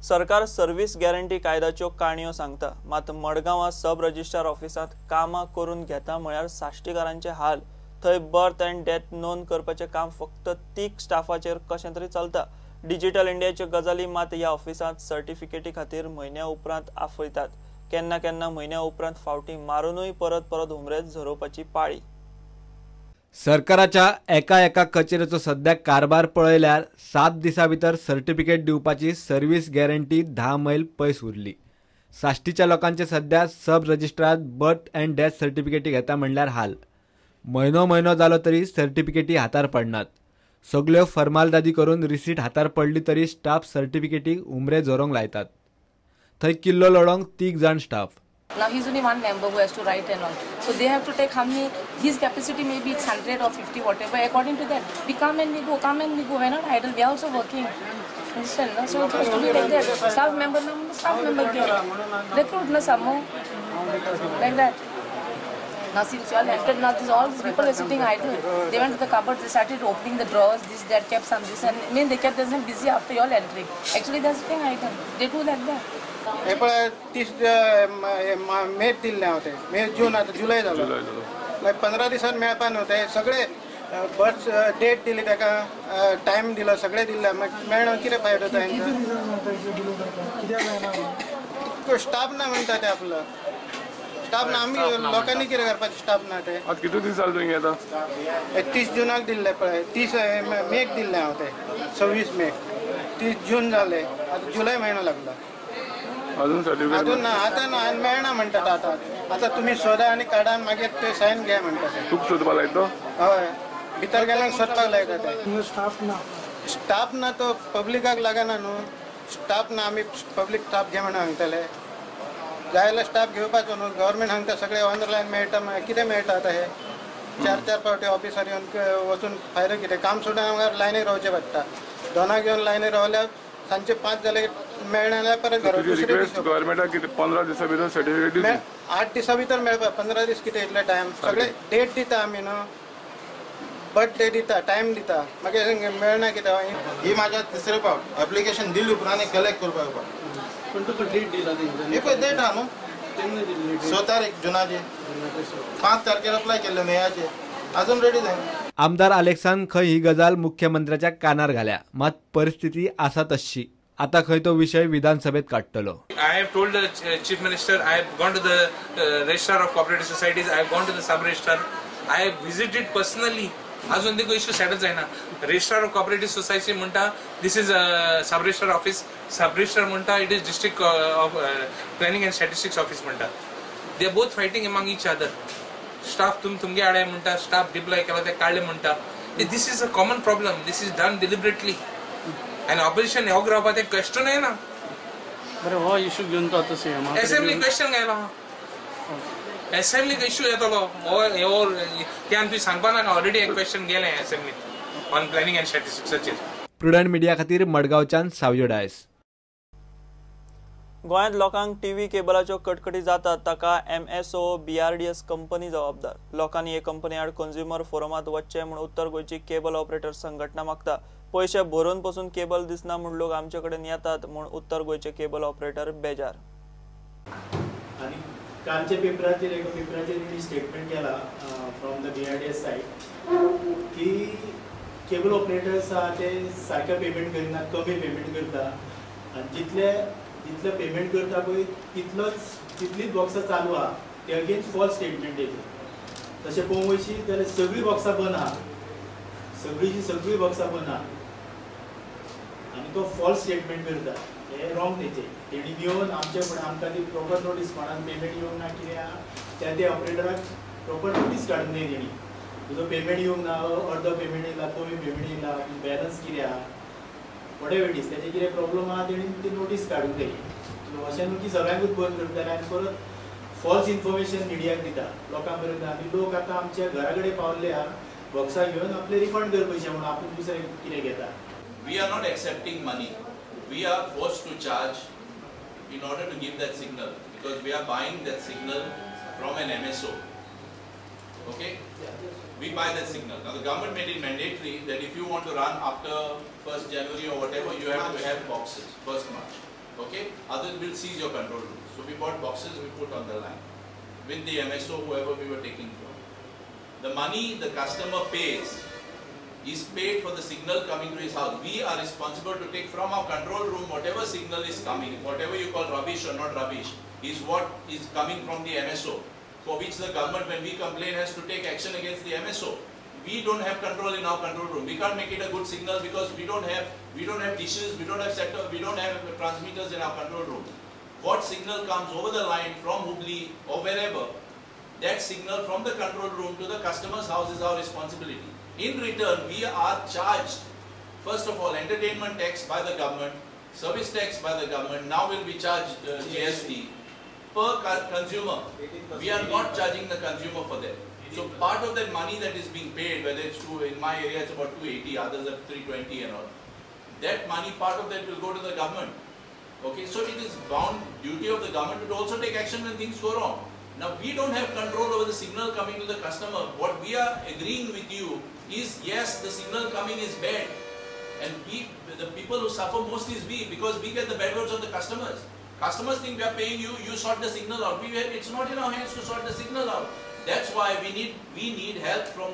सरकार service guarantee कायद्याच्यो काणयो सांगता, मात मडगांवां सब रजिस्ट्रार ऑफिसांत कामां करून घेता म्हळ्यार साश्टीकारांचे हाल। थंय बर्थ अँड डेथ नोंद करपाचें काम फक्त तीक स्टाफाचेर कशें तरी चलता। डिजिटल इंडियाच्यो गजाली मात ह्या ऑफिसांत सर्टिफिकेटी खातीर म्हयन्या उपरांत आफयतात। केन्ना केन्ना म्हयन्या उपरांत फावटी मारुनूय परत परत हुमरेच झरोवपाची पाळी। सरकाराच्या एका एका कचेरेचो सध्या कारभार पळयल्यार 7 दिसां भितर सर्टिफिकेट दिवपाची सर्व्हिस गॅरंटी 10 मैल पयस उरली। साश्टीच्या लोकांचे सध्या सब रजिस्ट्रार बर्थ अँड डेथ सर्टिफिकेटी घेता म्हणल्यार हाल। म्हयनो म्हयनो जालो तरी सर्टिफिकेटी हातार पडनात। सगल्यो फर्मालदादी करून रिसीट हातार पडली तरी स्टाफ सर्टिफिकेटी उमरे झरोवंक लायतात। थंय किल्लो लडोवंक 3 जाण staff. Now he's only one member who has to write and all. So they have to take how many, his capacity maybe it's 100 or 50, whatever. According to that, we come and we go, come and we go. We're not idle, we are also working. Understand, no? So it has to be like that. Staff member, no, staff member get. Recruit no, some more. Like that. Now since you all entered, now this, all these people are sitting idle. They went to the cupboard, they started opening the drawers, this, that, kept some this, and I mean they kept themselves busy after you all entering. Actually they are sitting idle. They do like that. हे पळय 30 मे दिल्ले हांव ते मे जून आतां जुलय जालो, मागीर 15 दिसान मेळपा न्हू ते सगळे बर्थ डेट दिली ताका, टायम दिलो, सगळें दिल्लें, मागीर मेळना कितें फायदो तांकां? स्टाफ ना म्हणटा ते, आपलो स्टाफ ना, आमी लोकांनी कितें करपाचें स्टाफ ना ते। आतां कितले दीस जाले तुवें घेता? 30 जुनाक दिल्ले पळय, 30 मेक दिल्लें हांव ते, 26 मेक, 30 जून जाले, आतां जुलय म्हयनो लागला। अजून सर्टिफिकेट अजून ना, आतां ना मेळना म्हणटात। आतां आतां तुमी सोदा आनी काडा आनी मागीर ते सायन घे म्हणटा। तुका सोदपाक लायता? हय, भितर गेल्यार सोदपाक लायता ते। स्टाफ ना, स्टाफ ना तो पब्लिकाक लागना न्हू, स्टाफ ना, आमी पब्लीक स्टाफ घे म्हणून सांगतले, जाय जाल्यार स्टाफ घेवपाचो न्हू। गव्हर्मेंट सांगता सगळें ऑनलायन मेळटा, कितें मेळटा आतां? हे 4-4 फावटी ऑफिसार येवन वचून फायदो कितें? काम सोडून आमकां लायनीर रावचें पडटा, 2 घेवन लायनीर रावल्यार सांजचे 5 जाले मेळना जाल्यार परत घरा। रिक्वेस्ट गव्हर्मेंटाक कितें 15 दिसां भितर सर्टिफिकेट दिवची? 8 दिसां भितर मेळपा, 15 दीस कितें इतले टायम? सगळे डेट दिता आमी न्हू, बर्थ डे दिता, टायम दिता, मागीर मेळना कितें? ही म्हाज्या तिसरे फावट एप्लिकेशन दिली उपरांत कलेक्ट करपाक येवपा। पूण तुका डेट दिला तेंच्यांनी? ही पळय डेट आहा न्हू, 6 तारीख जुनाची, 5 तारखेर अप्लाय केल्ले मेयाचे, अजून रेडी जायना। आमदार आलेक्सान खंय ही गजाल मुख्यमंत्र्याच्या कानार घाल्या, मात परिस्थिती आसा तशी। आता खंय तो विषय विधानसभेत काडटलो। I have told the chief minister, I have gone to the registrar of cooperative societies, I have gone to the sub registrar, I have visited personally. अजून देखून इश्यू सेटल जायना। रजिस्ट्रार ऑफ कॉपरेटिव्ह सोसायटी म्हणटा this is sub registrar office, sub registrar म्हणटा it is district of planning and statistics office म्हणटा। They are both fighting among each other. Staff तुम तुमगे आडाय म्हणटा, staff deploy केला ते काडले म्हणटा। This is a common problem, this is done deliberately. आनी ऑपोजिशन योग रावपा तें क्वेश्चन येना। बरें, हो इशू घेवन तो आतां सीएम एसेंब्ली क्वेश्चन घायला, एसेंब्लीक इशू येतलो हो त्यान तुवें सांगपा नाका। ऑलरेडी एक क्वेश्चन गेलें एसेंब्लीत ऑन प्लॅनिंग अँड स्टॅटिस्टिक्साचेर। प्रुडंट मिडिया खातीर मडगांवच्यान सावयो डायस। गोंयांत लोकांक टीव्ही केबलाच्यो कटकटी जातात ताका एमएसओ बीआरडीएस कंपनी जबाबदार। लोकांनी हे कंपनी आड कंझ्युमर फोरमात वचचें म्हूण उत्तर गोंयची केबल ऑपरेटर संघटना मागता। पयशे भरून पसून केबल दिसना म्हूण लोक आमचे कडेन येतात म्हूण उत्तर गोंयचे केबल ऑपरेटर बेजार। आनी कालच्या पेपराचेर एका पेपराचेर तेणी स्टेटमेंट केला फ्रॉम the BRDS side की केबल ऑपरेटर्स आहा ते सारकें पेमेंट करिना, कमी पेमेंट करता आनी जितले जितले पेमेंट करता पळय तितलोच तितलीच बॉक्सां चालू आहा। ते अगेन्स्ट फॉल्स स्टेटमेंट येता। तशें पळोवंक वयशी जाल्यार सगळीं बॉक्सां बंद आहा, सगळींची सगळीं बॉक्सां बंद आहा आनी तो फॉल्स स्टेटमेंट करता। हे रॉंग तेचें। तेणी येवन आमचे फुडें आमकां ती प्रॉपर नोटीस कोणाक पेमेंट येवंक ना कितें आहा त्या ते ऑपरेटराक प्रॉपर नोटीस काडूंक जाय तेणी। तुजो पेमेंट येवंक ना, अर्दो पेमेंट येयला, कमी पेमेंट येयला, बॅलन्स कितें आहा, वॉटेवर it is, तेजे कितें प्रॉब्लम आहा तेणी ती नोटीस काडूंक जाय। अशें न्हू की सगळ्यांकूच बंद करतले आनी परत फॉल्स इन्फॉर्मेशन मिडियाक दिता लोकां पर्यंत। आनी लोक आतां आमच्या घरा कडेन पावल्ले आहा बॉक्सां घेवन आपले रिफंड कर पयशे म्हणून आपूण दुसरें कितें घेता। We are not accepting money. We are forced to charge in order to give that signal because we are buying that signal from an MSO. Okay? We buy that signal. Now the government made it mandatory that if you want to run after 1st January or whatever, you have to have boxes, 1st March. Okay, others will seize your control room. So we bought boxes, we put on the line with the MSO, whoever we were taking from. The money the customer pays is paid for the signal coming to his house. We are responsible to take from our control room whatever signal is coming, whatever you call rubbish or not rubbish, is what is coming from the MSO, for which the government, when we complain, has to take action against the MSO. We don't have control in our control room. We can't make it a good signal because we don't have dishes, we don't have setup, we don't have transmitters in our control room. What signal comes over the line from Hubli or wherever, that signal from the control room to the customer's house is our responsibility. In return, we are charged, first of all, entertainment tax by the government, service tax by the government, now will be charged GST per consumer. We are not charging the consumer for that. So part of that money that is being paid, whether it's two, in my area it's about 280, others are 320 and all, that money, part of that will go to the government. Okay, so it is bound duty of the government to also take action when things go wrong. Now we don't have control over the signal coming to the customer. What we are agreeing with you is, yes, the signal coming is bad. And we, the people who suffer most is we, because we get the bad words of the customers. Customers think we are paying you, you sort the signal out. It's not in our hands to sort the signal out. That's why we need help from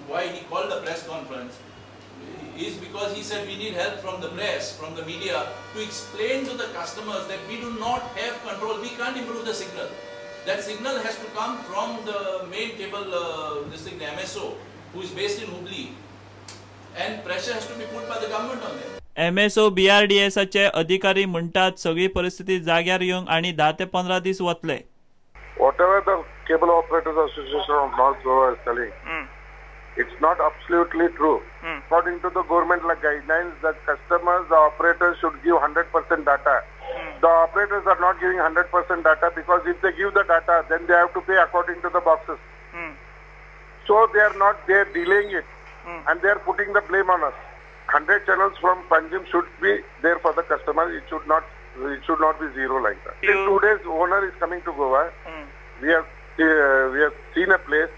why he called the press conference, is because he said we need help from the press, from the media, to explain to the customers that we do not have control, we can't improve the signal. That signal has to come from the main cable, this thing, the MSO, who is based in Hubli, and pressure has to be put by the government on them. MSO BRDSाचे अधिकारी म्हणतात सगळी परिस्थिती जाग्यार येवंक आनी 10 ते 15 दीस वतले. Whatever the Cable Operators Association of North Goa is telling, it's not absolutely true. According to the government guidelines, the customers, the operators should give 100% data. The operators are not giving 100% data because if they give the data, then they have to pay according to the boxes. So they are not, they are delaying it, and they are putting the blame on us. 100 channels from Panjim should be there for the customer. It should not be zero like that. In 2 days, owner is coming to Goa. We have seen a place.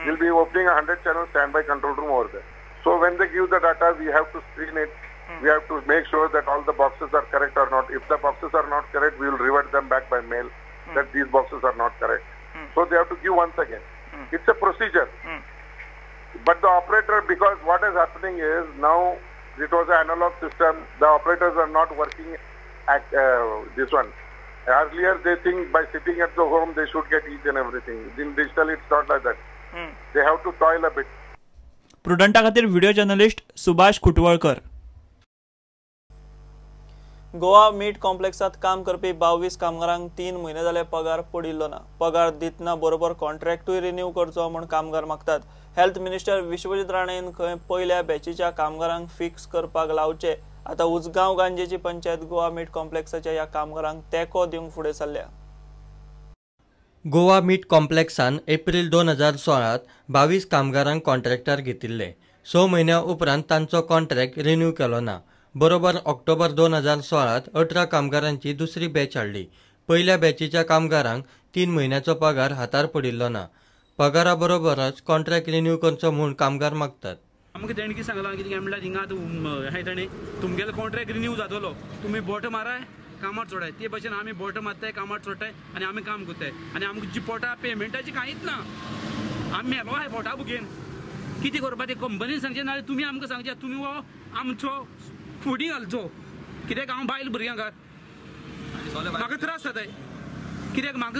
We'll be opening a 100 channel standby control room over there. So when they give the data, we have to screen it. We have to make sure that all the boxes are correct or not. If the boxes are not correct, we will revert them back by mail that these boxes are not correct. So they have to give once again. It's a procedure. But the operator, because what is happening is now it was an analog system. The operators are not working at this one. Earlier they think by sitting at the home they should get each and everything. In digital it's not like that. They have to toil a bit. प्रुडंटा खातीर video journalist Subhash Khutwalkar. Goa meat कॉम्प्लेक्सात काम करपी 22 कामगारांक 3 म्हयने जाले पगार पडिल्लो ना. पगार दितना बरोबर कॉन्ट्रॅक्टूय रिन्यू करचो म्हूण कामगार मागतात. हेल्थ मिनिस्टर विश्वजीत राणेन खंय पयल्या बॅचीच्या कामगारांक फिक्स करपाक लावचे. आतां उजगांव गांजेची पंचायत गोवा मीट कॉम्प्लेक्साच्या ह्या कामगारांक तेंको दिवंक फुडें सरल्या. गोवा मीट कॉम्प्लेक्सान एप्रील 2016 22 कामगारांक कॉन्ट्रॅक्टार घेतिल्ले. 6 म्हयन्या उपरांत तांचो कॉन्ट्रॅक्ट रिन्यू केलो ना. बरोबर ऑक्टोबर 2016 18 कामगारांची दुसरी बॅच हाडली. पयल्या बॅचीच्या कामगारांक 3 म्हयन्याचो पगार हातार पडिल्लो ना. पगारा बरोबरच कॉन्ट्रॅक्ट रिन्यू करचो म्हूण कामगार मागतात. आमकां तेणें कितें सांगलां कितें म्हणल्यार हिंगा आतां तेणें तुमगेलो कॉन्ट्रॅक्ट रिन्यू जातलो, तुमी बोट माराय कामार चोडाय. ते भशेन आमी बोट मारताय, कामार चोडटाय आनी आमी काम करताय. आनी आमकां जी पोटा पेमेंटाची कांयच ना. आमी मेलो आहाय पोटा भुकेन. कितें करपा तें कंपनीन सांगचें, नाजाल्यार तुमी आमकां सांगचें. तुमी हो आमचो फुडें घालचो. कित्याक हांव बायल भुरग्यांक म्हाका त्रास जाताय. कित्याक म्हाका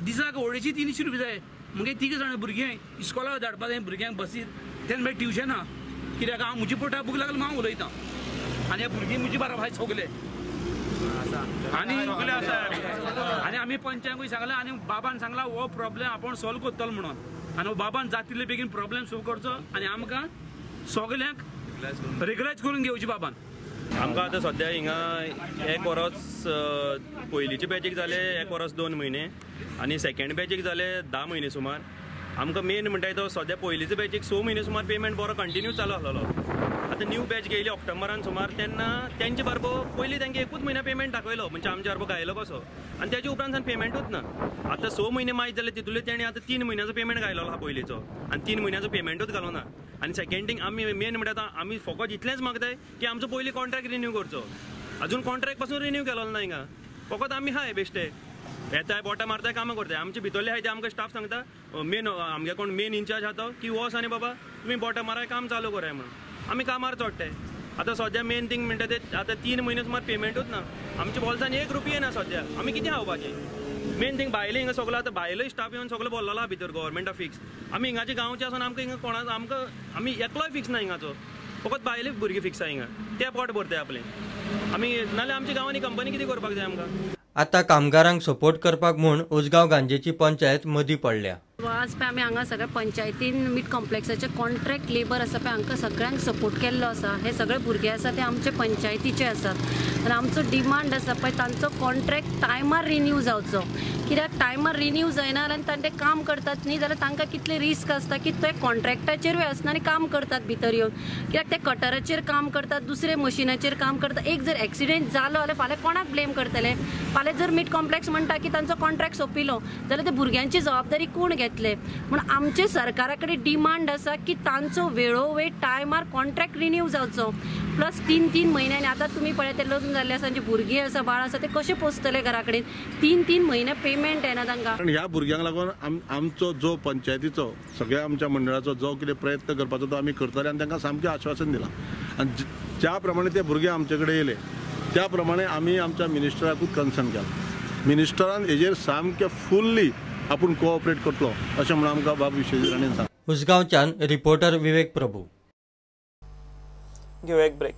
दिसाक 250-300 रुपया जाय. मगे तिग जाणां भुरगीं इस्कॉलाक धाडपा जाय, भुरग्यांक बसीर, तेन्ना मागीर ट्युशनां. कित्याक हांव म्हजी पोटा भूक लागली हांव उलयतां आनी ह्या भुरगीं म्हजी बारा सगले. आनी आनी आमी पंचांकूय सांगलां आनी बाबान सांगलां हो प्रॉब्लेम आपूण सॉल्व करतलो म्हणून. आनी बाबान जाता तितले बेगीन प्रॉब्लेम सॉल्व करचो आनी आमकां सगल्यांक रेगुलायज करून घेवची बाबान. आमकां आतां सद्या हिंगा 1 वरस पयलींचे बॅचीक जाले 1 वरस 2 म्हयने आनी सेकेंड बॅचीक जाले 10 म्हयने सुमार. आमकां मेन म्हणटा तो सद्या पयलींचे बॅचीक 6 म्हयने सुमार पेमेंट बरो कंटिन्यू चालू आसलेलो. आतां न्यू बॅच गेली ऑक्टोबरान सुमार, तेन्ना तेंचे बारबो पयलीं तेंकां 1 म्हयन्या पेमेंट दाखयलो, म्हणजे आमच्या बारबो घायलो कसो, आनी तेजे उपरांत पेमेंटूच ना. आतां 6 म्हयने मायज जाले, तितूंतले तेणी आतां 3 म्हयन्याचो पेमेंट घायलेलो आहा पयलींचो, आनी 3 म्हयन्याचो पेमेंटूच घालो ना. आनी सेकेंड थिंग आमी मेन म्हणटा आतां आमी फोकस इतलेंच मागताय की आमचो पयलीं कॉन्ट्रॅक्ट रिन्यू करचो. अजून कॉन्ट्रॅक्ट पासून रिन्यू केलेलो ना हिंगा. फकत आमी हाय बेश्टे येताय बोटां मारताय कामां करताय. आमचे भितरले आहाय ते आमकां स्टाफ सांगता, मेन आमगे कोण मेन इन्चार्ज आहा तो की वच आनी बाबा तुमी बोटां माराय काम चालू कराय म्हणून आमी कामार चडटाय. आतां सद्या मेन थींग म्हणटा ते आतां 3 म्हयने सुमार पेमेंटूच ना आमच्या बोल्सान, 1 रुपये ना सद्या. आमी कितें खावपाचें? मेन थींग भायले हिंगा सगलो आतां भायलोय स्टाफ येवन सगलो बोल्लोला भितर गव्हर्मेंटा फिक्स. आमी हिंगाचे गांवचे आसून आमकां हिंगा कोणा आमकां आमी एकलोय फिक्स ना हिंगाचो, फकत भायले भुरगे फिक्स आहा हिंगा, ते पोट भरताय आपलें. आमी नाल्यार आमच्या गांवांनी कंपनी कितें करपाक जाय आमकां? आतां कामगारांक सपोर्ट करपाक म्हूण उजगांव गांजेची पंचायत मदीं पडल्या. आज पळय आमी हांगा सगळ्या पंचायतीन मीट कॉम्प्लेक्साचे कॉन्ट्रॅक्ट लेबर आसा पळय हांकां सगळ्यांक सपोर्ट केल्लो आसा. हे सगळे भुरगे आसा ते आमचे पंचायतीचे आसात आनी आमचो डिमांड आसा पळय तांचो कॉन्ट्रॅक्ट टायमार रिन्यू जावचो. कित्याक टायमार रिन्यू जायना आनी तांचे काम करतात न्ही जाल्यार तांकां कितले रिस्क आसता की ते कॉन्ट्रॅक्टाचेरूय आसना आनी काम करतात भितर येवन. कित्याक ते कटराचेर काम करतात, दुसरे मशिनाचेर काम करतात. एक जर एक्सिडेंट जालो जाल्यार फाल्यां कोणाक ब्लेम करतले? फाल्यां जर मीट कॉम्प्लेक्स म्हणटा की तांचो कॉन्ट्रॅक्ट सोंपिलो जाल्यार ते भुरग्यांची जबाबदारी कोण घेतले? म्हूण आमचे सरकारा कडेन डिमांड आसा की तांचो वेळोवेळ टायमार कॉन्ट्रॅक्ट रिन्यू जावचो. प्लस 3-3 म्हयन्यांनी आतां तुमी पळय ते लग्न जाल्ले आसा, भुरगीं आसा, बाळ आसा, ते कशे पोसतले घरा कडेन? 3-3 म्हयने पेमेंट येना तांकां. कारण ह्या भुरग्यांक लागून आमचो जो पंचायतीचो सगळ्या आमच्या मंडळाचो जो कितें प्रयत्न करपाचो तो आमी करतले आनी तांकां सामकें आश्वासन दिलां. आनी ज्या प्रमाणे ते भुरगे आमचे कडेन येयले त्या प्रमाणे आमी आमच्या मिनिस्टराकूच कन्सर्न केलां. मिनिस्टरान हेजेर सामकें फुल्ली आपूण कोऑपरेट करतलो अशें म्हणून आमकां बाब विश्वजीत राणेन सांगलें. उसगांवच्यान रिपोर्टर विवेक प्रभू. घेवया एक ब्रेक.